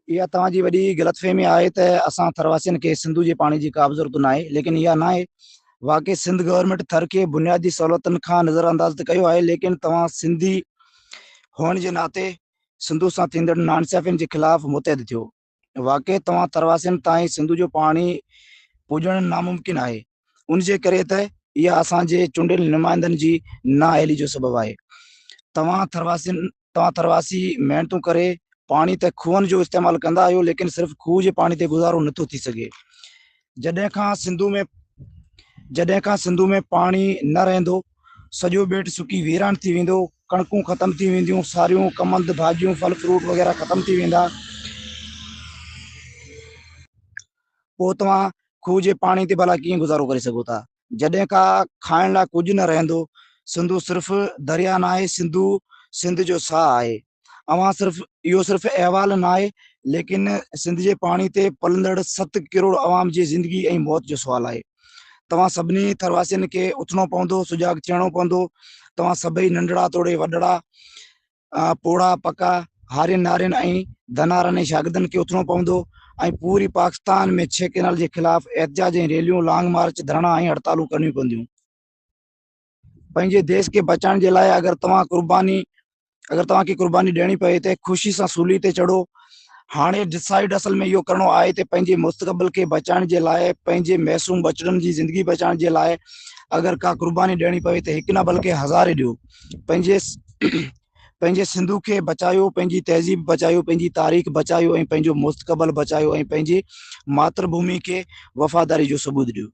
اها توهان جي وڏي غلط فهمي آهي ته اسان ٿرواسين کي سنڌو جي پاڻي جي ڪا به ضرورت ناهي، ليڪن اها ناهي. واقعي سنڌ گورنمينٽ ٿر کي بنيادي سهولتن کان نظر انداز ته ڪيو آهي، ليڪن توهان سنڌي هئڻ جي ناتي سنڌو سان ٿيندڙ ناانصافين جي خلاف متحد ٿيو. واقعي توهان ٿرواسين تائين سنڌو جو پاڻي پڄڻ ناممڪن آهي، ان جي ڪري ته اها اسان جي چونڊيل نمائندن جي نااهلي جو سبب آهي. توهان ٿرواسين توهان ٿرواسي محنتون ڪري پاڻي ته کوهن جو استعمال ڪندا آهيو ليڪن صرف کوهه جي پاڻي تي گذارو نٿو ٿي سگهي. جڏهن کان سنڌو ۾ جڏهن کان سنڌو ۾ پاڻي نه رهندو سڄو ٻيٽ سڪي ويران ٿي ويندو، ڪڻڪون ختم ٿي وينديون، ساريون، ڪمند، ڀاڄيون، ڦل فروٽ وغيره ختم ٿي ويندا. پوء توهان کوهه جي پاڻي تي ڀلا ڪيئن گذارو ڪري سگهو ٿا؟ جڏهن ڪا کائڻ لاء ڪجهه نه رهندو. سنڌو صرف درياء ناهي، سنڌو سنڌ جو ساهه آهي. اوهان صرف اهو صرف احوال ناهي ليڪن سنڌ جي پاڻي تي پلندڙ ست ڪروڙ عوام جي زندگي ۽ موت جو سوال آهي. توهان سڀني ٿرواسين کي اٿڻو پوندو، سجاڳ ٿيڻو پوندو. توهان سڀئي ننڍڙا توڙي وڏڙا پوڙها پڪا، هارين نارين ۽ ڌنارن ۽ شاگردن کي اٿڻو پوندو ۽ پوري پاڪستان ۾ ڇهه ڪئنال جي خلاف احتجاج ۽ ريليون، لانگ مارچ، ڌرڻا ۽ هڙتالون ڪرڻيون پونديون. پنهنجي ديس کي بچائڻ جي لاء اگر توهان قرباني اگر توهان کي قرباني ڏيڻي پئي ته خوشي سان سولي تي چڙهو. هاڻي ڊسائيڊ اصل ۾ اهو ڪرڻو آهي ته پنهنجي مستقبل کي بچائڻ جي لاء پنهنجي معصوم ٻچڙن جي زندگي بچائڻ جي لاء اگر ڪا قرباني ڏيڻي پوي ته هڪ نه بلڪه هزارين ڏيو. پنهنجي پنهنجي سنڌو کي بچايو پنهنجي تهذيب بچايو پنهنجي تاريخ بچايو ۽ پنهنجو مستقبل بچايو ۽ پنهنجي ماتر ڀومي کي وفاداري جو ثبوت ڏيو.